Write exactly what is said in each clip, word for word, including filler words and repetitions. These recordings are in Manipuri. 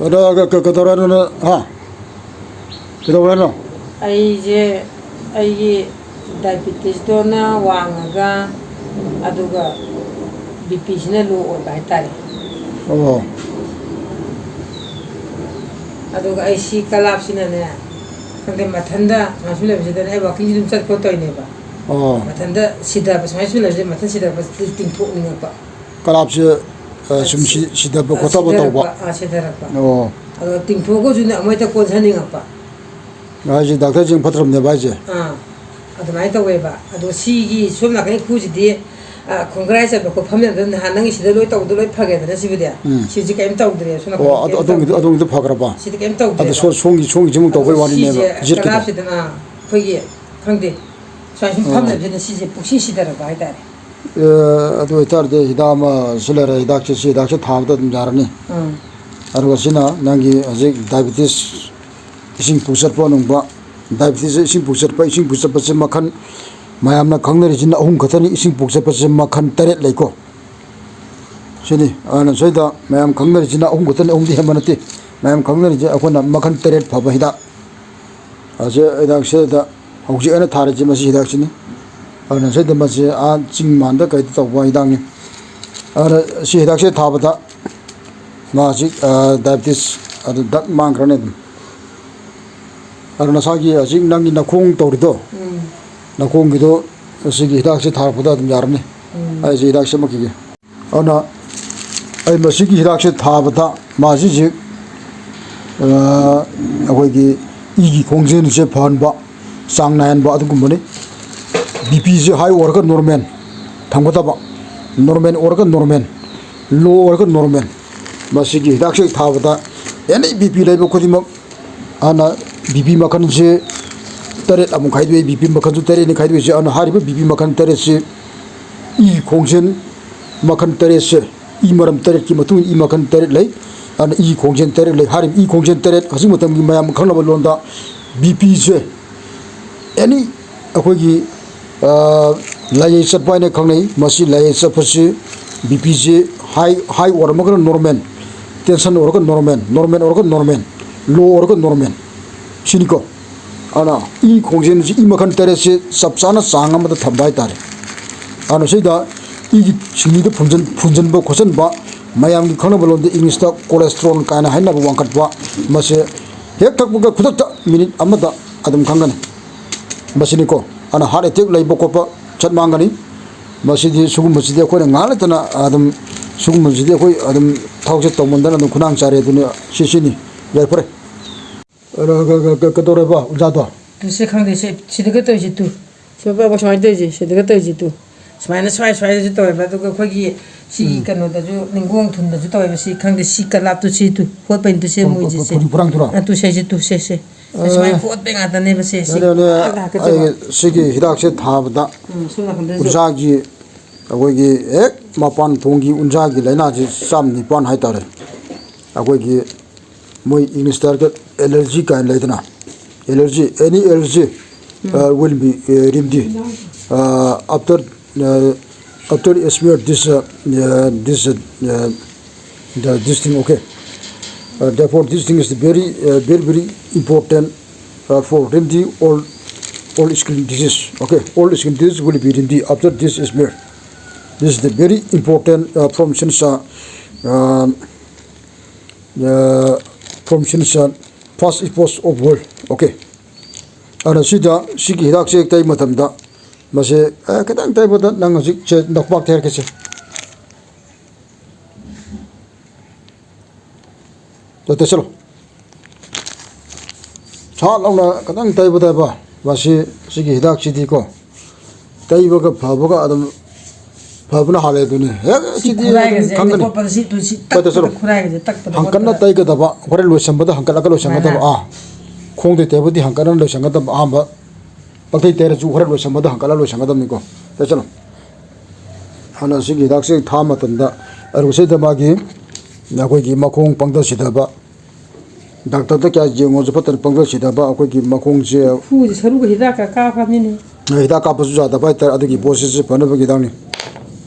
ꯑꯗꯣ ꯀ- ꯀ- ꯀꯩꯗꯧꯔꯦ ꯍꯥꯏꯅꯣ ꯅꯪ? ꯍꯥ? ꯀꯩꯗꯧꯔꯦ ꯍꯥꯏꯅꯣ? ꯑꯩꯁꯦ ꯑꯩꯒꯤ ꯗꯥꯏꯕꯤꯇꯤꯁꯇꯣꯅ ꯋꯥꯡꯉꯒ, ꯑꯗꯨꯒ ꯕꯤ ꯄꯤꯁꯤꯅ ꯂꯣ ꯑꯣꯏꯕ ꯍꯥꯏꯇꯥꯔꯦ꯫ ꯑꯣ꯫ ꯑꯗꯨꯒ ꯑꯩ ꯁꯤ ꯀꯂꯥꯞꯁꯤꯅꯅꯦ, ꯈꯪꯗꯦ, ꯃꯊꯟꯗ ꯁꯨꯃꯥꯏꯅ ꯁꯨꯝ ꯂꯩꯕꯁꯤꯗꯅꯦ, ꯑꯩ ꯋꯥꯀꯤꯡꯁꯤ ꯑꯗꯨꯝ ꯆꯠ ꯈꯣꯠ ꯇꯧꯔꯤꯅꯦꯕ꯫ ꯑꯣ꯫ ꯃꯊꯟꯗ ꯁꯤꯊꯕ, ꯁꯨꯃꯥꯏꯅ ꯁꯨꯝ ꯂꯩꯕꯁꯦ ꯃꯊꯟ ꯁꯤꯊꯔꯛꯄ, ꯇꯤꯡꯊꯣꯛꯅꯤꯡꯉꯛꯄ꯫ ꯀꯂꯥꯞꯁꯦ, ꯑ, ꯁꯨꯝ ꯁꯤ- ꯁꯤꯊꯕ ꯈꯣꯠꯊꯕ ꯇꯧꯕ꯫ ꯁꯤꯊꯔꯛꯄ, ꯑꯥ, ꯁꯤꯊꯔꯛꯄ꯫ ꯑꯣ꯫ ꯑꯗꯣ ꯇꯤꯡꯊꯣꯛꯑꯒꯁꯨꯅꯦ ꯑꯃꯨꯛ ꯍꯦꯛꯇ ꯀꯣꯟꯁꯤꯟꯅꯤꯡꯉꯛꯄ꯫ ꯍꯥꯏꯁꯦ ꯗꯥꯛꯇꯔꯁꯤꯡ ꯐꯠꯇ꯭ꯔꯕꯅꯦꯕ ꯍꯥꯏꯁꯦ? ꯑꯥ, ꯑꯗꯨꯃꯥꯏꯅ ꯇꯧꯋꯦꯕ꯫ ꯑꯗꯣ ꯁꯤꯒꯤ ꯁꯣꯝ ꯅꯥꯀꯟꯒꯤ ꯈꯨꯁꯤꯗꯤ, ꯑ, ꯈꯣꯡꯒ꯭ꯔꯥꯏ ꯆꯟꯕ ꯈꯣꯠꯐꯝ ꯂꯩꯕꯗꯣ ꯅꯍꯥꯟ ꯅꯪꯒꯤ ꯁꯤꯗ ꯂꯣꯏ ꯇꯧꯕꯗꯣ ꯂꯣꯏ ꯐꯒꯦꯗꯅ ꯁꯤꯕꯨꯗꯤ꯫ ꯎꯝ꯫ ꯁꯤꯁꯦ ꯀꯩꯝ ꯇꯧꯗ꯭ꯔꯦ, ꯁꯣꯝ ꯑꯣ, ꯅꯥꯀꯟꯒꯤ ꯑꯗꯨ- ꯀꯩꯝ ꯑꯗꯣꯝꯒꯤꯗꯣ ꯇꯧꯗ꯭ꯔꯦ꯫ ꯑꯗꯣꯝꯒꯤꯗꯣ ꯐꯈ꯭ꯔꯕ? ꯁꯤꯗꯤ ꯀꯩꯝ ꯑꯗꯣ ꯁꯣ- ꯁꯣꯝꯒꯤ ꯁꯣꯝꯒꯤꯁꯤꯃꯨꯛ ꯇꯧꯕꯩ ꯑꯗꯣ ꯋꯥꯔꯤꯅꯦꯕ ꯁꯤꯁꯦ ꯖꯤꯠꯀꯤꯗꯣ꯫ ꯀꯂꯥꯞꯁꯤꯗꯅ ꯑꯩꯈꯣꯏꯒꯤ, ꯈꯪꯗꯦ, ꯁꯨꯃꯥꯏꯅ ꯁꯨꯝ ꯑꯣ꯫ ꯐꯝꯅꯕꯁꯤꯅ ꯁꯤꯁꯦ ꯄꯨꯡꯁꯤ ꯁꯤꯊꯔꯛꯄ ꯍꯥꯏꯇꯥꯔꯦ꯫ ꯑꯦ, ꯑꯗꯨ ꯑꯣꯏꯇꯥꯔꯗꯤ ꯍꯤꯗꯥꯛ ꯑꯃꯁꯨ ꯂꯩꯔꯦ, ꯍꯤꯗꯥꯛꯁꯦ, ꯁꯤ ꯍꯤꯗꯥꯛꯁꯦ ꯊꯥꯕꯗ ꯑꯗꯨꯝ ꯌꯥꯔꯅꯤ꯫ ꯎꯝ꯫ ꯑꯗꯨꯒ ꯁꯤꯅ ꯅꯪꯒꯤ ꯍꯧꯖꯤꯛ ꯗꯥꯏꯕꯤꯇꯤꯁ, ꯏꯁꯤꯡ ꯄꯨꯆꯠꯄ ꯅꯨꯡꯕ, ꯗꯥꯏꯕꯤꯇꯤꯁ ꯏꯁꯤꯡ ꯄꯨꯆꯠꯄ, ꯏꯁꯤꯡ ꯄꯨꯆꯠꯄꯁꯦ ꯃꯈꯜ, ꯃꯌꯥꯝꯅ ꯈꯪꯅꯔꯤꯁꯤꯅ ꯑꯍꯨꯝ ꯈꯛꯇꯅꯤ, ꯏꯁꯤꯡ ꯄꯨꯆꯠꯄꯁꯦ ꯃꯈꯜ ꯇꯔꯦꯠ ꯂꯩꯀꯣ꯫ ꯁꯤꯅꯤ, ꯑꯗꯨꯅ ꯁꯤꯗ ꯃꯌꯥꯝ ꯈꯪꯅꯔꯤꯁꯤꯅ ꯑꯍꯨꯝ ꯈꯛꯇꯅꯤ, ꯑꯍꯨꯝꯗꯤ ꯍꯦꯟꯕ ꯅꯠꯇꯦ꯫ ꯃꯌꯥꯝ ꯈꯪꯅꯔꯤꯁꯦ ꯑꯩꯈꯣꯏꯅ ꯃꯈꯜ ꯇꯔꯦꯠ ꯐꯕ ꯍꯤꯗꯥꯛ꯫ ꯑꯁꯤ ꯍꯤꯗꯥꯛꯁꯤꯗ ꯍꯧꯖꯤꯛ ꯑꯩꯅ ꯊꯥꯔꯤꯁꯦ ꯃꯁꯤ ꯍꯤꯗꯥꯛꯁꯤꯅꯤ꯫ ꯑꯗꯨꯅ ꯁꯤꯗ ꯃꯁꯤ ꯑꯥ ꯆꯤꯡ ꯃꯥꯟꯗ ꯀꯩꯗ ꯇꯧꯕ ꯍꯤꯗꯥꯛꯅꯤ꯫ ꯑꯗꯨꯅ ꯁꯤ ꯍꯤꯗꯥꯛꯁꯦ ꯊꯥꯕꯗ ꯃꯥꯁꯤ, ꯑ, ꯗꯥꯏꯕꯤꯇꯤꯁ ꯑꯗꯨ ꯗꯛ ꯃꯥꯡꯈ꯭ꯔꯅꯤ ꯑꯗꯨꯝ꯫ ꯑꯗꯨ ꯅꯁꯥꯒꯤ ꯍꯧꯖꯤꯛ ꯅꯪꯒꯤ ꯅꯈꯣꯡ ꯇꯧꯔꯤꯗꯣ, ꯎꯝ꯫ ꯅꯈꯣꯡꯒꯤꯗꯣ ꯑꯁꯤꯒꯤ ꯍꯤꯗꯥꯛꯁꯦ ꯊꯥꯔꯛꯄꯗ ꯑꯗꯨꯝ ꯌꯥꯔꯅꯤ꯫ ꯎꯝ꯫ ꯑꯩꯁꯦ ꯍꯤꯗꯥꯛ ꯁꯦꯝꯃꯛꯈꯤꯒꯦ꯫ ꯑꯗꯨꯅ ꯑꯩ ꯃꯁꯤꯒꯤ ꯍꯤꯗꯥꯛꯁꯦ ꯊꯥꯕꯗ ꯃꯥꯁꯤꯁꯦ, ꯑ, ꯑꯩꯈꯣꯏꯒꯤ ꯏꯒꯤ ꯈꯣꯡꯖꯦꯜꯁꯦ ꯐꯍꯟꯕ, ꯆꯥꯡ ꯅꯥꯏꯍꯟꯕ ꯑꯗꯨꯒꯨꯝꯕꯅꯤ꯫ ꯕꯤ ꯄꯤꯁꯦ ꯍꯥꯏ ꯑꯣꯏꯔꯒ ꯅꯣꯔꯃꯦꯜ ꯊꯝꯒꯗꯕ, ꯅꯣꯔꯃꯦꯜ ꯑꯣꯏꯔꯒ ꯅꯣꯔꯃꯦꯜ, ꯂꯣ ꯑꯣꯏꯔꯒ ꯅꯣꯔꯃꯦꯜ꯫ ꯃꯁꯤꯒꯤ ꯍꯤꯗꯥꯛꯁꯦ ꯊꯥꯕꯗ ꯑꯦꯅꯤ ꯕꯤ ꯄꯤ ꯂꯩꯕ ꯈꯨꯗꯤꯡꯃꯛ ꯍꯥꯟꯅ ꯕꯤ ꯄꯤ ꯃꯈꯜꯁꯦ ꯇꯔꯦꯠ ꯑꯃꯨꯛ ꯈꯥꯏꯗꯣꯛꯏ꯫ ꯕꯤ ꯄꯤ ꯃꯈꯜꯁꯨ ꯇꯔꯦꯠꯅꯤ ꯈꯥꯏꯗꯣꯛꯏꯁꯦ꯫ ꯑꯗꯨꯅ ꯍꯥꯏꯔꯤꯕ ꯕꯤ ꯄꯤ ꯃꯈꯜ ꯇꯔꯦꯠꯁꯤ ꯏ ꯈꯣꯡꯖꯦꯜ ꯃꯈꯜ ꯇꯔꯦꯠꯁꯦ, ꯏ ꯃꯔꯝ ꯇꯔꯦꯠꯀꯤ ꯃꯇꯨꯡ ꯏꯟꯅ ꯏ ꯃꯈꯜ ꯇꯔꯦꯠ ꯂꯩ꯫ ꯑꯗꯨꯅ ꯏ ꯈꯣꯡꯖꯦꯜ ꯇꯔꯦꯠ ꯂꯩ꯫ ꯍꯥꯏꯔꯤꯕ ꯏ ꯈꯣꯡꯖꯦꯜ ꯇꯔꯦꯠ ꯍꯧꯖꯤꯛ ꯃꯇꯝꯒꯤ ꯃꯌꯥꯝ ꯈꯪꯅꯕ ꯂꯣꯟꯗ ꯕꯤ ꯄꯤꯁꯦ ꯑꯦꯅꯤ ꯑꯩꯈꯣꯏꯒꯤ, ꯑ, ꯂꯥꯏꯌꯦ ꯆꯠꯄ ꯍꯥꯏꯅ ꯈꯪꯅꯩ꯫ ꯃꯁꯤ ꯂꯥꯏꯌꯦ ꯆꯠꯄꯁꯤ ꯕꯤ ꯄꯤꯁꯤ ꯍꯥꯏ, ꯍꯥꯏ ꯑꯣꯏꯔꯝꯃꯒꯅ ꯅꯣꯔꯃꯦꯜ, Tension ꯑꯣꯏꯔꯒ normal, normal ꯑꯣꯏꯔꯒ normal, low ꯑꯣꯏꯔꯒ normal, ꯁꯤꯅꯤꯀꯣ꯫ ꯑꯗꯨꯅ ꯏ ꯈꯣꯡꯖꯦꯜꯁꯤ ꯏ ꯃꯈꯜ ꯇꯔꯦꯠꯁꯤ ꯆꯞ ꯆꯥꯅ ꯆꯥꯡ ꯑꯃꯗ ꯊꯝꯕ ꯍꯥꯏꯇꯥꯔꯦ꯫ ꯑꯗꯨꯅ ꯁꯤꯗ ꯏꯒꯤ ꯁꯤꯡꯂꯤꯗ ꯐꯨꯟꯖꯟ-, ꯐꯨꯟꯖꯟꯕ ꯈꯣꯠꯆꯟꯕ, ꯃꯌꯥꯝꯒꯤ ꯈꯪꯅꯕ ꯂꯣꯟꯗ English ꯇ cholesterol ꯀꯥꯏꯅ ꯍꯥꯏꯅꯕ ꯋꯥꯡꯈꯠꯄ, ꯃꯁꯦ ꯍꯦꯛ ꯊꯛꯄꯒ ꯈꯨꯗꯛꯇ minute ꯑꯃꯗ ꯑꯗꯨꯝ ꯈꯪꯒꯅꯤ꯫ ꯃꯁꯤꯅꯤꯀꯣ꯫ ꯑꯗꯨꯅ heart attack ꯂꯩꯕ ꯈꯣꯠꯄ ꯆꯠ ꯃꯥꯡꯒꯅꯤ꯫ ꯃꯁꯤꯗꯤ, ꯁꯤꯒꯨꯝꯕꯁꯤꯗꯤ ꯑꯩꯈꯣꯏꯅ ꯉꯥꯏꯍꯥꯛ ꯂꯩꯇꯅ ꯑꯗꯨꯝ, ꯁꯤꯒꯨꯝꯕꯁꯤꯗꯤ ꯑꯩꯈꯣꯏ ꯑꯗꯨꯝ ꯊꯕꯛꯁꯦ ꯇꯧꯃꯟꯗꯅ ꯑꯗꯨꯝ ꯈꯨꯅꯥꯡ ꯆꯥꯔꯦ ꯑꯗꯨꯅ ꯁꯤ, ꯁꯤꯅꯤ꯫ ꯌꯥꯏꯐꯔꯦ꯫ ꯑ, ꯀ-, ꯀ-, ꯀ-, ꯀꯩꯗꯧꯔꯦꯕ ꯑꯣꯖꯥꯗꯣ? ꯇꯨ, ꯁꯤ ꯈꯪꯗꯦ, ꯁꯤ, ꯁꯤꯗꯒ ꯇꯧꯔꯤꯁꯤ ꯇꯨ꯫ ꯁꯤ ꯕꯥꯕꯨ ꯁꯨꯃꯥꯏꯅ ꯇꯧꯔꯤꯁꯤ, ꯁꯤꯗꯒ ꯇꯧꯔꯤꯁꯤ ꯇꯨ꯫ ꯁꯨꯃꯥꯏꯅ ꯁ꯭ꯋꯥꯏ ꯁ꯭ꯋꯥꯏꯗꯁꯨ ꯇꯧꯋꯦꯕ, ꯑꯗꯨꯒ ꯑꯩꯈꯣꯏꯒꯤ ꯁꯤ ꯎꯝ꯫ ꯀꯩꯅꯣꯗꯁꯨ, ꯅꯤꯡꯒꯣꯡ ꯊꯨꯟꯗꯁꯨ ꯇꯧꯋꯦꯕ, ꯁꯤ ꯈꯪꯗꯦ, ꯁꯤ ꯀꯂꯥꯞꯇꯨ ꯁꯤ ꯇꯨ, ꯍꯣꯠꯄꯩꯅꯤ ꯇꯨ, ꯁꯤ ꯐꯨ-, ꯃꯣꯏꯁꯤ ꯐꯨ-, ꯁꯦ꯫ ꯐꯨꯔꯤ ꯐꯨꯔꯥꯡꯗꯨꯔꯣ? ꯑ, ꯇꯨ, ꯁꯦ, ꯁꯤ ꯇꯨ, ꯁꯦ, ꯁꯦ꯫ ꯑ꯫ ꯁꯨꯃꯥꯏꯅ ꯍꯣꯠꯄꯩ ꯉꯥꯛꯇꯅꯦꯕ ꯁꯦ, ꯁꯤ꯫ ꯑꯗꯨꯅꯦ, ꯉꯥꯛꯇ ꯍꯥꯀꯠꯆꯕ꯫ ꯑꯩ ꯁꯤꯒꯤ ꯍꯤꯗꯥꯛꯁꯦ ꯊꯥꯕꯗ ꯎꯝ, ꯁꯣꯝ ꯅꯥꯀꯟꯗꯁꯨ꯫ ꯎꯟꯁꯥꯒꯤ, ꯑꯩꯈꯣꯏꯒꯤ ꯍꯦꯛ ꯃꯄꯥꯟ ꯊꯣꯡꯒꯤ ꯎꯟꯁꯥꯒꯤ ꯂꯥꯏꯅꯥꯁꯤ ꯆꯥꯝ ꯅꯤꯄꯥꯟ ꯍꯥꯏꯇꯥꯔꯦ꯫ ꯑꯩꯈꯣꯏꯒꯤ ꯃꯣꯏ English ꯇ allergy ꯀꯥꯏꯅ ꯂꯩꯗꯅ, allergy, any allergy, um. Uh, will be, uh, remedy, uh, after, uh, after smear this, uh, uh, this, uh, uh, the, this thing, okay. Uh, therefore, this thing is very, uh, very, very important, uh, for remedy all, all skin disease. Okay, all skin disease will be remedy after this smear. This is the very important, uh, from since, uh, uh, uh, from since, uh, first epoch of world. Okay. ꯑꯗꯨꯅ ꯁꯤꯗ, ꯁꯤꯒꯤ ꯍꯤꯗꯥꯛꯁꯦ ꯇꯩ ꯃꯇꯝꯗ ꯃꯁꯦ, ꯑ, ꯈꯤꯇꯪ ꯇꯩꯕꯗ ꯅꯪ ꯍꯧꯖꯤꯛꯁꯦ ꯅꯈꯨꯕꯥꯛꯇ ꯍꯦꯛꯀꯦꯁꯦ꯫ ꯇꯣ, ꯇꯩꯁꯜꯂꯣ꯫ ꯁꯥꯠ ꯂꯥꯎꯅ ꯈꯤꯇꯪ ꯇꯩꯕꯗꯕ ꯃꯁꯤ, ꯁꯤꯒꯤ ꯍꯤꯗꯥꯛꯁꯤꯗꯤꯀꯣ, ꯇꯩꯕꯒ ꯐꯕꯒ ꯑꯗꯨꯝ ꯐꯕꯅ ꯍꯥꯜꯂꯦ ꯑꯗꯨꯅꯤ꯫ ꯍꯦꯛ ꯁꯤ ꯁꯤꯗꯤ ꯈꯨꯔꯥꯏꯒꯁꯦ ꯑꯗꯨꯝ ꯈꯪꯒꯅꯤ꯫ ꯑꯩꯅ ꯈꯣꯠꯄꯗ ꯁꯤ ꯇꯨ-, ꯁꯤ ꯇꯛꯄꯗ ꯇꯠꯇ ꯆꯠꯂꯣ꯫ ꯈꯨꯔꯥꯏꯒꯁꯦ ꯇꯛꯄꯗ ꯍꯪꯀꯠꯅ ꯈꯣꯠꯄꯗ ꯇꯩꯒꯗꯕ, ꯍꯣꯔꯦꯟ ꯂꯣꯏꯁꯟꯕꯗ ꯍꯪꯀꯠꯂꯒ ꯂꯣꯏꯁꯟꯒꯗꯕ꯫ ꯁꯨꯃꯥꯏꯅ꯫ ꯑꯥ꯫ ꯈꯣꯡꯗꯩ ꯇꯩꯕꯗꯤ ꯍꯪꯀꯠꯅ ꯂꯣꯏꯁꯟꯒꯗꯕ꯫ ꯑꯍꯥꯟꯕ ꯄꯪꯇꯩ ꯇꯩꯔꯁꯨ ꯍꯣꯔꯦꯟ ꯂꯣꯏꯁꯟꯕꯗ ꯍꯪꯀꯠꯂ ꯂꯣꯏꯁꯟꯒꯗꯕꯅꯤꯀꯣ꯫ ꯇꯩꯁꯜꯂꯣ꯫ ꯍꯥꯟꯅ ꯁꯤꯒꯤ ꯍꯤꯗꯥꯛꯁꯦ ꯊꯥ ꯃꯇꯝꯗ ꯑꯔꯨꯁꯤꯗ ꯃꯥꯒꯤ, ꯑꯩꯈꯣꯏꯒꯤ ꯃꯈꯣꯡ ꯄꯪꯊ ꯁꯤꯊꯕ, ꯗꯥꯛꯇꯔꯗ ꯀꯌꯥ ꯌꯦꯡꯉꯨꯔꯁꯨ ꯐꯠꯇꯅ ꯄꯪꯊ ꯁꯤꯊꯕ, ꯑꯩꯈꯣꯏꯒꯤ ꯃꯈꯣꯡꯁꯦ ꯈꯨꯁꯦ ꯁꯔꯨꯒ ꯍꯤꯗꯥꯛꯀ ꯀꯥꯞꯈ꯭ꯔꯕꯅꯤꯅꯦ꯫ ꯍꯤꯗꯥꯛ ꯀꯥꯞꯄꯁꯨ ꯌꯥꯗꯕ ꯍꯥꯏꯇꯥꯔꯦ, ꯑꯗꯨꯒꯤ ꯄꯣꯠꯁꯤꯁꯨ ꯐꯅꯕꯒꯤ ꯍꯤꯗꯥꯛꯅꯤ꯫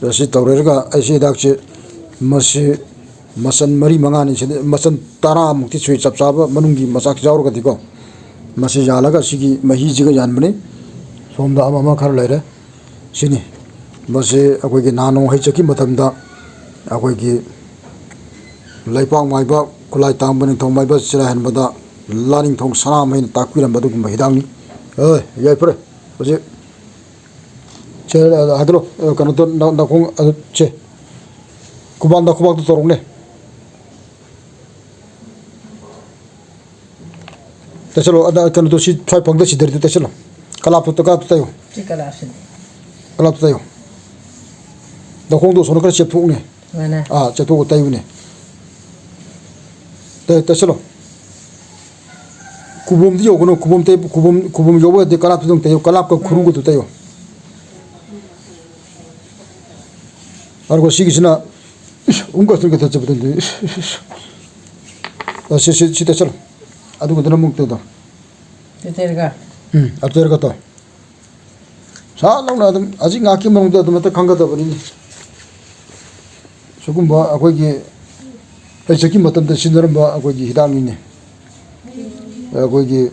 ꯑꯁꯤ ꯇꯧꯔꯦꯔꯒ ꯑꯩꯁꯤ ꯍꯤꯗꯥꯛꯁꯦ ꯃꯁꯤ ꯃꯆꯟ ꯃꯔꯤ ꯃꯉꯥꯅꯤ, ꯁꯤꯗ ꯃꯆꯟ ꯇꯔꯥꯃꯨꯛꯇꯤ ꯁꯨꯏ, ꯆꯞ ꯆꯥꯕ ꯃꯅꯨꯡꯒꯤ ꯃꯆꯥꯛ ꯌꯥꯎꯔꯒꯗꯤꯀꯣ꯫ ꯃꯁꯤ ꯌꯥꯜꯂꯒ ꯁꯤꯒꯤ ꯃꯍꯤꯁꯤꯒ ꯌꯥꯟꯕꯅꯤ꯫ ꯁꯣꯝꯗ ꯑꯃ ꯑꯃ ꯈꯔ ꯂꯩꯔꯦ꯫ ꯁꯤꯅꯤ꯫ ꯃꯁꯤ ꯑꯩꯈꯣꯏꯒꯤ ꯅꯍꯥꯟ ꯅꯣꯡ ꯍꯩ ꯆꯠꯈꯤ ꯃꯇꯝꯗ ꯑꯩꯈꯣꯏꯒꯤ ꯂꯩꯄꯥꯛ ꯃꯥꯏꯕ ꯈꯨꯠꯂꯥꯏ ꯇꯥꯡꯕ ꯅꯤꯡꯊꯧ ꯃꯥꯏꯕ ꯆꯤꯔꯥꯏꯍꯟꯕꯗ ꯂꯥꯅꯤꯡꯊꯧ ꯁꯅꯥꯃꯍꯤꯅ ꯇꯥꯛꯄꯤꯔꯝꯕ ꯑꯗꯨꯒꯨꯝꯕ ꯍꯤꯗꯥꯛꯅꯤ꯫ ꯑꯦ, ꯌꯥꯏꯐꯔꯦ꯫ ꯍꯧꯖꯤꯛ ꯁꯦ, ꯍꯥꯏꯗꯣꯔꯣ, ꯀꯩꯅꯣꯗꯣ, ꯅ-, ꯅꯥꯀꯣꯡ ꯑꯗꯨ, ꯁꯦ, ꯈꯨꯕꯥꯛ, ꯅꯈꯨꯕꯥꯛꯇꯣ ꯇꯧꯔꯛꯅꯦ꯫ ꯇꯩꯁꯜꯂꯣ, ꯑꯗ ꯀꯩꯅꯣꯗꯣ, ꯁꯤ ꯁ꯭ꯋꯥꯏ ꯐꯪꯗ ꯁꯤꯗꯔꯤꯗꯣ ꯇꯩꯁꯜꯂꯣ꯫ ꯀꯂꯥꯞꯇꯣ, ꯀꯂꯥꯞꯇꯣ ꯇꯩꯌꯣ꯫ ꯁꯤ ꯀꯂꯥꯞꯁꯤꯅꯤ꯫ ꯀꯂꯥꯞꯇꯣ ꯇꯩꯌꯣ꯫ ꯅꯈꯣꯡꯗꯣ ꯁꯣꯝꯗ ꯈꯔ ꯆꯦꯞꯊꯣꯛꯎꯅꯦ꯫ ꯁꯨꯃꯥꯏꯅ꯫ ꯑꯥ, ꯆꯦꯞꯊꯣꯛꯑ ꯇꯩꯌꯨꯅꯦ꯫ ꯇꯩ-, ꯇꯩꯁꯜꯂꯣ꯫ ꯈꯨꯕꯣꯝꯗꯤ ꯌꯧꯒꯅꯨ, ꯈꯨꯕꯣꯝ ꯇꯩ-, ꯈꯨꯕꯣꯝ, ꯈꯨꯕꯣꯝ ꯌꯧꯕ ꯌꯥꯗꯦ, ꯀꯂꯥꯞꯇꯨꯗꯪ ꯇꯩꯌꯣ, ꯀꯂꯥꯞꯀ ꯎꯝ꯫ ꯈꯨꯔꯨꯒꯗꯨ ꯇꯩꯌꯣ꯫ ꯑꯗꯨꯒ ꯁꯤꯒꯤꯁꯤꯅ, ꯏꯁ, ꯑꯃꯨꯛꯀ ꯁꯤꯒ ꯊꯠꯆꯕꯗꯨꯗꯤ, ꯏꯁ, ꯏꯁ, ꯏꯁ꯫ ꯑ, ꯁꯤ, ꯁꯤ, ꯁꯤ ꯇꯩꯁꯜꯂꯣ꯫ ꯑꯗꯨꯒꯗꯨꯅ ꯑꯃꯨꯛ ꯇꯩꯗꯣ꯫ ꯁꯤ ꯇꯩꯔꯒ? ꯎꯝ, ꯑꯗꯨ ꯇꯩꯔꯒ ꯇꯧ꯫ ꯁꯠ ꯂꯥꯎꯅ ꯑꯗꯨꯝ ꯍꯧꯖꯤꯛ ꯉꯥꯏꯍꯥꯛꯀꯤ ꯃꯅꯨꯡꯗ ꯑꯗꯨꯝ ꯍꯦꯛꯇ ꯈꯪꯒꯗꯕꯅꯤꯅꯦ꯫ ꯁꯤꯒꯨꯝꯕ ꯑꯩꯈꯣꯏꯒꯤ ꯍꯩꯆꯠꯀꯤ ꯃꯇꯝꯗ ꯁꯤꯖꯤꯟꯅꯔꯝꯕ ꯑꯩꯈꯣꯏꯒꯤ ꯍꯤꯗꯥꯛꯅꯤꯅꯦ꯫ ꯑꯩꯈꯣꯏꯒꯤ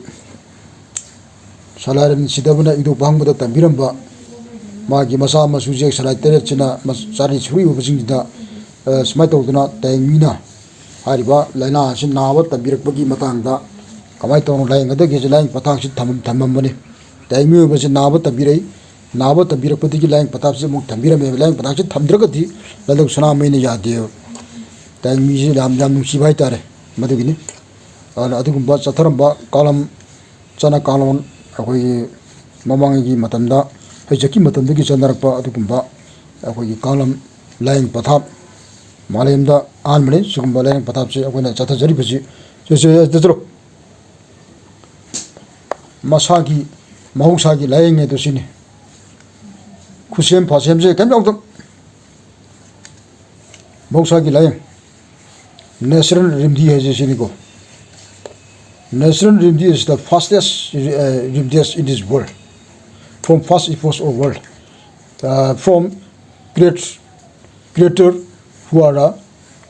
ꯁꯂꯥꯏꯔꯦꯟ ꯁꯤꯗꯕꯅ ꯏꯗꯣꯞ ꯍꯥꯡꯕꯗ ꯇꯝꯕꯤꯔꯝꯕ ꯃꯥꯒꯤ ꯃꯆꯥ ꯃꯁꯨꯁꯦ ꯁꯂꯥꯏ ꯇꯔꯦꯠꯁꯤꯅ ꯃꯁ-, ꯆꯥꯔꯤ ꯁꯨꯔꯤ ꯑꯣꯏꯕꯁꯤꯡꯁꯤꯗ, ꯑ, ꯁꯨꯃꯥꯏꯅ ꯇꯧꯗꯅ ꯇꯥꯏꯃꯤꯅ ꯍꯥꯏꯔꯤꯕ ꯂꯥꯏꯅꯥ ꯑꯁꯤ ꯅꯥꯕ ꯇꯝꯕꯤꯔꯛꯄꯒꯤ ꯃꯇꯥꯡꯗ ꯀꯃꯥꯏꯅ ꯇꯧꯅ ꯂꯥꯌꯦꯡꯒꯗꯒꯦꯁꯦ ꯂꯥꯌꯦꯡ ꯄꯊꯥꯞꯁꯤ ꯊꯝꯃꯝ-, ꯊꯝꯃꯝꯕꯅꯤ꯫ ꯇꯥꯏꯃꯤ ꯑꯣꯏꯕꯁꯤ ꯅꯥꯕ ꯇꯝꯕꯤꯔꯛꯏ꯫ ꯅꯥꯕ ꯇꯝꯕꯤꯔꯛꯄꯗꯒꯤ ꯂꯥꯌꯦꯡ ꯄꯊꯥꯞꯁꯤ ꯑꯃꯨꯛ ꯊꯝꯕꯤꯔꯝꯃꯦꯕ꯫ ꯂꯥꯌꯦꯡ ꯄꯊꯥꯞꯁꯤ ꯊꯝꯗ꯭ꯔꯒꯗꯤ ꯂꯥꯏꯂꯧ ꯁꯅꯥꯃꯍꯤꯅ ꯌꯥꯗꯦꯕ꯫ ꯇꯥꯏꯃꯤꯁꯤ ꯌꯥꯝ, ꯌꯥꯝ ꯅꯨꯡꯁꯤꯕ ꯍꯥꯏꯇꯥꯔꯦ꯫ ꯃꯗꯨꯒꯤꯅꯤ꯫ ꯑꯗꯨꯅ ꯑꯗꯨꯒꯨꯝꯕ ꯆꯠꯊꯔꯝꯕ ꯀꯥꯂꯝ, ꯆꯠꯅ ꯀꯥꯡꯂꯣꯟ, ꯑꯩꯈꯣꯏꯒꯤ ꯃꯃꯥꯡꯉꯩꯒꯤ ꯃꯇꯝꯗ, ꯍꯩꯖꯛꯀꯤ ꯃꯇꯝꯗꯒꯤ ꯆꯠꯅꯔꯛꯄ ꯑꯗꯨꯒꯨꯝꯕ ꯑꯩꯈꯣꯏꯒꯤ ꯀꯥꯡꯂꯝ ꯂꯥꯏꯌꯦꯡ ꯄꯊꯥꯞ ꯃꯥꯂꯦꯝꯗ ꯑꯍꯥꯟꯕꯅꯤ꯫ ꯁꯤꯒꯨꯝꯕ ꯂꯥꯏꯌꯦꯡ ꯄꯊꯥꯞꯁꯤ ꯑꯩꯈꯣꯏꯅ ꯆꯠꯊꯖꯔꯤꯕꯁꯤ꯫ ꯁꯦ, ꯁꯦ, ꯁꯦ, ꯆꯠꯂꯣ꯫ ꯃꯁꯥꯒꯤ, ꯃꯍꯧꯁꯥꯒꯤ ꯂꯥꯏꯌꯦꯡ ꯍꯥꯏꯗꯨ ꯁꯤꯅꯤ꯫ ꯈꯨꯠꯁꯦꯝ ꯐꯥꯁꯦꯝꯁꯦ ꯀꯩꯝ ꯌꯥꯎꯗꯕ꯫ ꯃꯍꯧꯁꯥꯒꯤ ꯂꯥꯏꯌꯦꯡ, natural remedy ꯍꯥꯏꯁꯦ ꯁꯤꯅꯤꯀꯣ꯫ Natural remedy is the fastest, uh, remedies in this world, from first epoch of world, uh, from create-, creator who are, uh,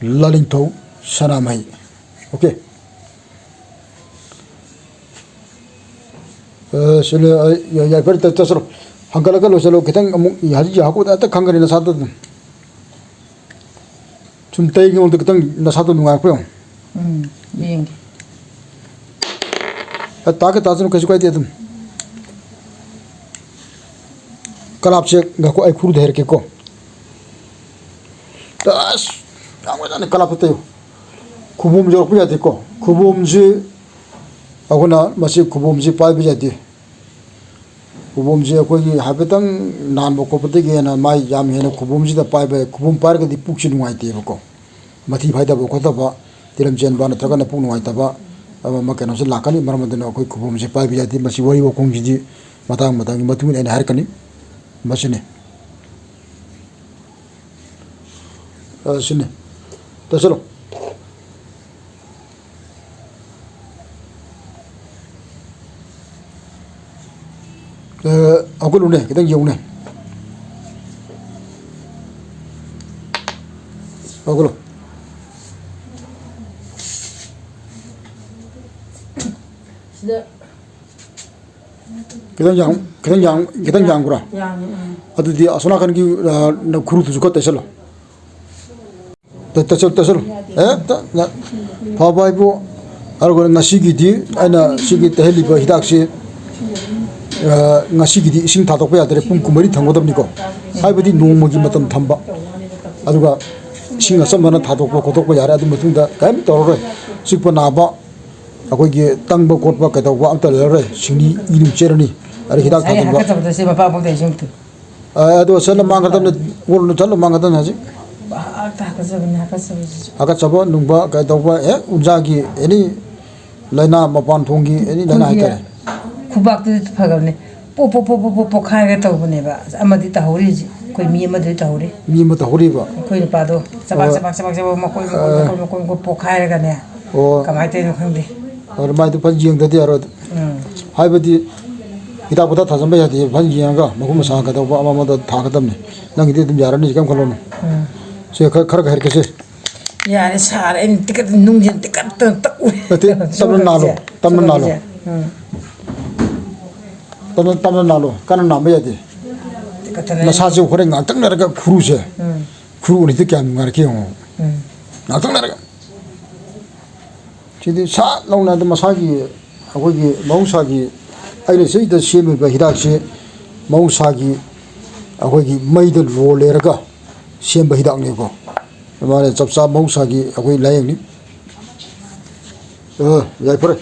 ꯂꯥꯂꯤꯡꯊꯧ ꯁꯅꯥꯃꯍꯤ꯫ ꯑꯣꯀꯦ꯫ ꯑ, ꯁꯤꯂ-, ꯑ, ꯌꯥ-, ꯌꯥꯏꯐꯔꯦ, ꯆꯠ-, ꯆꯠꯁꯤꯜꯂꯣ꯫ ꯍꯪꯒꯠꯂꯒ ꯂꯣꯏꯁꯤꯜꯂꯣ꯫ ꯈꯤꯇꯪ ꯑꯃꯨꯛ ꯍꯧꯖꯤꯛ ꯌꯥꯍꯧꯕꯗ ꯍꯦꯛꯇ ꯈꯪꯒꯅꯤ ꯅꯁꯥꯗ ꯑꯗꯨꯝ꯫ ꯁꯨꯝ ꯇꯩꯒꯤ ꯃꯑꯣꯡꯗ ꯈꯤꯇꯪ ꯅꯁꯥꯗꯣ ꯅꯨꯡꯉꯥꯏꯔꯛꯄ꯭ꯔꯥ ꯌꯦꯡꯉꯣ꯫ ꯎꯝ, ꯌꯦꯡꯒꯦ꯫ ꯑ, ꯇꯥꯒꯦ ꯇꯥꯁꯅꯨ, ꯀꯩꯁꯨ ꯀꯥꯏꯗꯦ ꯑꯗꯨꯝ꯫ ꯀꯂꯥꯞꯁꯦ ꯉꯥꯏꯈꯣ, ꯑꯩ ꯈꯨꯔꯨꯗ ꯍꯥꯏꯔꯛꯀꯦꯀꯣ꯫ ꯑꯁ, ꯌꯥꯝ ꯐꯖꯅ ꯀꯂꯥꯞꯇ ꯇꯩꯌꯨ꯫ ꯈꯨꯕꯣꯝ ꯌꯧꯔꯛꯄ ꯌꯥꯗꯦꯀꯣ꯫ ꯈꯨꯕꯣꯝꯁꯤ ꯑꯩꯈꯣꯏꯅ ꯃꯁꯤ ꯈꯨꯕꯣꯝꯁꯤ ꯄꯥꯏꯕ ꯌꯥꯗꯦ꯫ ꯈꯨꯕꯣꯝꯁꯦ ꯑꯩꯈꯣꯏꯒꯤ ꯍꯥꯏꯐꯦꯠꯇꯪ ꯅꯥꯟꯕ ꯈꯣꯠꯄꯗꯒꯤ ꯍꯦꯟꯅ ꯃꯥꯏ ꯌꯥꯝ ꯍꯦꯟꯅ ꯈꯨꯕꯣꯝꯁꯤꯗ ꯄꯥꯏꯕ ꯌꯥꯏ꯫ ꯈꯨꯕꯣꯝ ꯄꯥꯏꯔꯒꯗꯤ ꯄꯨꯛꯁꯤ ꯅꯨꯡꯉꯥꯏꯇꯦꯕꯀꯣ꯫ ꯃꯊꯤ ꯐꯥꯏꯗꯕ ꯈꯣꯠꯇꯕ, ꯇꯤꯂꯝ ꯆꯦꯟꯕ ꯅꯠꯇ꯭ꯔꯒꯅ ꯄꯨꯛ ꯅꯨꯡꯉꯥꯏꯇꯕ, ꯑꯃ ꯑꯃ ꯀꯩꯅꯣꯁꯦ ꯂꯥꯛꯀꯅꯤ꯫ ꯃꯔꯝ ꯑꯗꯨꯅ ꯑꯩꯈꯣꯏ ꯈꯨꯕꯣꯝꯁꯦ ꯄꯥꯏꯕ ꯌꯥꯗꯦ꯫ ꯃꯁꯤ ꯋꯥꯔꯤ ꯋꯥꯈꯣꯡꯁꯤꯗꯤ ꯃꯇꯥꯡ ꯃꯇꯝꯒꯤ ꯃꯇꯨꯡ ꯏꯟꯅ ꯑꯩꯅ ꯍꯥꯏꯔꯛꯀꯅꯤ꯫ ꯃꯁꯤꯅꯤ꯫ ꯑ, ꯁꯤꯅꯤ꯫ ꯇꯩꯁꯜꯂꯣ꯫ ꯑ, ꯍꯧꯒꯠꯂꯨꯅꯦ, ꯈꯤꯇꯪ ꯌꯦꯡꯉꯨꯅꯦ꯫ ꯍꯧꯒꯠꯂꯣ꯫ ꯁꯤꯗ ꯈꯤꯇꯪ ꯌꯥꯡ-, ꯈꯤꯇꯪ ꯌꯥꯡ-, ꯈꯤꯇꯪ ꯌꯥꯡꯕ꯭ꯔꯥ? ꯌꯥꯡꯉꯦ, ꯎꯝ꯫ ꯑꯗꯨꯗꯤ ꯑꯁꯣꯝ ꯅꯥꯀꯟꯒꯤ, ꯑ, ꯈꯨꯔꯨꯗꯨꯁꯨ ꯈꯔ ꯇꯩꯁꯜꯂꯣ꯫ ꯇ-, ꯇꯩꯁꯜꯂꯨ, ꯇꯩꯁꯜꯂꯨ꯫ ꯍꯦꯛꯇ ꯅ-, ꯐꯕ ꯍꯥꯏꯕꯨ, ꯑꯗꯨꯒ ꯉꯁꯤꯒꯤꯗꯤ ꯑꯩꯅ ꯁꯤꯒꯤ ꯇꯩꯍꯜꯂꯤꯕ ꯍꯤꯗꯥꯛꯁꯤ, ꯑ, ꯉꯁꯤꯒꯤꯗꯤ ꯏꯁꯤꯡ ꯊꯥꯗꯣꯛꯄ ꯌꯥꯗ꯭ꯔꯦ, ꯄꯨꯡ ꯀꯨꯟꯃꯔꯤ ꯊꯝꯒꯗꯕꯅꯤꯀꯣ꯫ ꯍꯥꯏꯕꯗꯤ ꯅꯣꯡꯃꯒꯤ ꯃꯇꯝ ꯊꯝꯕ꯫ ꯑꯗꯨꯒ ꯏꯁꯤꯡ ꯑꯆꯝꯕꯅ ꯊꯥꯗꯣꯛꯄ ꯈꯣꯠꯇꯣꯛꯄ ꯌꯥꯔꯦ, ꯑꯗꯨ ꯃꯇꯨꯡꯗ ꯀꯔꯤꯝ ꯇꯧꯔꯔꯣꯏ꯫ ꯆꯤꯛꯄ ꯅꯥꯕ, ꯑꯩꯈꯣꯏꯒꯤ ꯇꯪꯕ ꯈꯣꯠꯄ ꯀꯩꯗꯧꯕ ꯑꯝꯇ ꯂꯩꯔꯔꯣꯏ꯫ ꯁꯤꯡꯂꯤ ꯏꯗꯨꯝ ꯆꯦꯜꯂꯅꯤ꯫ ꯑꯗ ꯍꯤꯗꯥꯛ ꯉꯁꯥꯏ ꯊꯥꯖꯤꯟꯕ꯫ ꯍꯥꯀꯠꯆꯕꯗꯣ ꯁꯤ ꯃꯄꯥ ꯐꯥꯎꯗ ꯏꯁꯤꯡ ꯑ, ꯑꯗꯣ ꯆꯠꯂ ꯃꯥꯡꯒꯗꯕꯅꯦ, ꯒꯣꯜꯗꯣ ꯆꯠꯂ ꯃꯥꯡꯒꯗꯕꯅꯦ ꯍꯧꯖꯤꯛ꯫ ꯍꯦꯛꯇ ꯍꯥꯀꯠꯆꯕꯅꯦ, ꯍꯥꯀꯠꯆꯕꯁꯤꯁꯨ꯫ ꯍꯥꯀꯠꯆꯕ ꯅꯨꯡꯕ ꯀꯩꯗꯧꯕ ꯍꯦꯛ ꯎꯟꯖꯥꯒꯤ ꯑꯦꯅꯤ ꯂꯥꯏꯅꯥ, ꯃꯄꯥꯟ ꯊꯣꯡꯒꯤ ꯑꯦꯅꯤ ꯂꯥꯏꯅꯥ ꯑꯩꯈꯣꯏꯒꯤ ꯍꯥꯏꯇꯥꯔꯦ꯫ ꯈꯨꯕꯥꯛꯇꯨꯗꯤ ꯐꯒꯕꯅꯦ꯫ ꯄꯣꯞ, ꯄꯣꯞ, ꯄꯣꯞ, ꯄꯣꯞ, ꯄꯣꯞ ꯄꯣꯛꯈꯥꯏꯔꯒ ꯇꯧꯕꯅꯦꯕ꯫ ꯑꯃꯗꯤ ꯇꯧꯍꯧꯔꯤ ꯍꯧꯖꯤꯛ꯫ ꯑꯩꯈꯣꯏ ꯃꯤ ꯑꯃꯗꯤ ꯇꯧꯍꯧꯔꯤ꯫ ꯃꯤ ꯑꯃ ꯇꯧꯍꯧꯔꯤꯕ? ꯑꯩꯈꯣꯏ ꯅꯨꯄꯥꯗꯣ ꯆꯕꯥꯛ, ꯑꯣ꯫ ꯆꯕꯥꯛ, ꯆꯕꯥꯛ, ꯆꯕꯥꯛ, ꯃꯀꯣꯏ, ꯃꯀꯣꯏ, ꯑꯣ꯫ ꯃꯀꯣꯏ, ꯃꯀꯣꯏ, ꯃꯀꯣꯏ ꯄꯣꯛꯈꯥꯏꯔꯒꯅꯦ꯫ ꯑꯣ꯫ ꯀꯃꯥꯏꯅ ꯇꯧꯔꯤꯅꯣ ꯈꯪꯗꯦ꯫ ꯑꯗꯨ ꯃꯥꯏꯗꯨ ꯐꯖꯅ ꯌꯦꯡꯗꯗꯤ ꯌꯥꯔꯣꯏ꯫ ꯎꯝ꯫ ꯍꯥꯏꯕꯗꯤ ꯍꯤꯗꯥꯛ ꯄꯨꯊꯛ ꯊꯥꯖꯟꯕ ꯌꯥꯗꯦ꯫ ꯐꯖꯅ ꯌꯦꯡꯉꯒ ꯃꯈꯨꯠ ꯃꯁꯥ ꯀꯩꯗꯧꯕ ꯑꯃ ꯑꯃꯗ ꯊꯥꯒꯗꯕꯅꯤ꯫ ꯅꯪꯒꯤꯗꯤ ꯑꯗꯨꯝ ꯌꯥꯔꯅꯤ, ꯀꯩꯝ ꯈꯜꯂꯨꯅꯨ꯫ ꯎꯝ꯫ ꯁꯦ, ꯈꯔ, ꯈꯔ ꯍꯥꯏꯔꯛꯀꯦꯁꯦ꯫ ꯌꯥꯔꯦ, ꯁꯥꯔꯦ꯫ ꯑꯩꯅ ꯇꯤꯀꯠ, ꯅꯨꯡꯁꯦ ꯇꯤꯀꯠꯇꯅ ꯇꯛꯎꯔꯦ꯫ ꯅꯠꯇꯦ, ꯇꯞꯅ ꯅꯥꯜꯂꯣ, ꯇꯞꯅ ꯅꯥꯜꯂꯣ꯫ ꯎꯝ꯫ ꯇꯞꯅ, ꯇꯞꯅ ꯅꯥꯜꯂꯣ, ꯀꯟꯅ ꯅꯥꯟꯕ ꯌꯥꯗꯦ꯫ ꯇꯤꯀꯠꯇꯅ꯫ ꯅꯁꯥꯁꯦ ꯍꯣꯔꯦꯟ ꯉꯥꯛꯇꯪ ꯂꯩꯔꯒ ꯈꯨꯔꯨꯁꯦ꯫ ꯎꯝ꯫ ꯈꯨꯔꯨ ꯎꯔꯤꯗꯤ ꯀꯌꯥꯝ ꯅꯨꯡꯉꯥꯏꯔꯛꯀꯦ ꯌꯦꯡꯉꯣ꯫ ꯎꯝ꯫ ꯉꯥꯛꯇꯪ ꯂꯩꯔꯒ꯫ ꯁꯤꯗꯤ ꯁꯠ ꯂꯥꯎꯅ ꯑꯗꯨꯝ ꯃꯁꯥꯒꯤ, ꯑꯩꯈꯣꯏꯒꯤ ꯃꯍꯧꯁꯥꯒꯤ, ꯑꯩꯅ ꯁꯤꯗ ꯁꯦꯝꯃꯤꯕ ꯍꯤꯗꯥꯛꯁꯤ ꯃꯍꯧꯁꯥꯒꯤ ꯑꯩꯈꯣꯏꯒꯤ ꯃꯩꯗ ꯂꯣ ꯂꯩꯔꯒ ꯁꯦꯝꯕ ꯍꯤꯗꯥꯛꯅꯦꯀꯣ꯫ ꯃꯥꯅ ꯆꯞ ꯆꯥꯕ ꯃꯍꯧꯁꯥꯒꯤ ꯑꯩꯈꯣꯏ ꯂꯥꯏꯌꯦꯡꯅꯤ꯫ ꯑ, ꯌꯥꯏꯐꯔꯦ꯫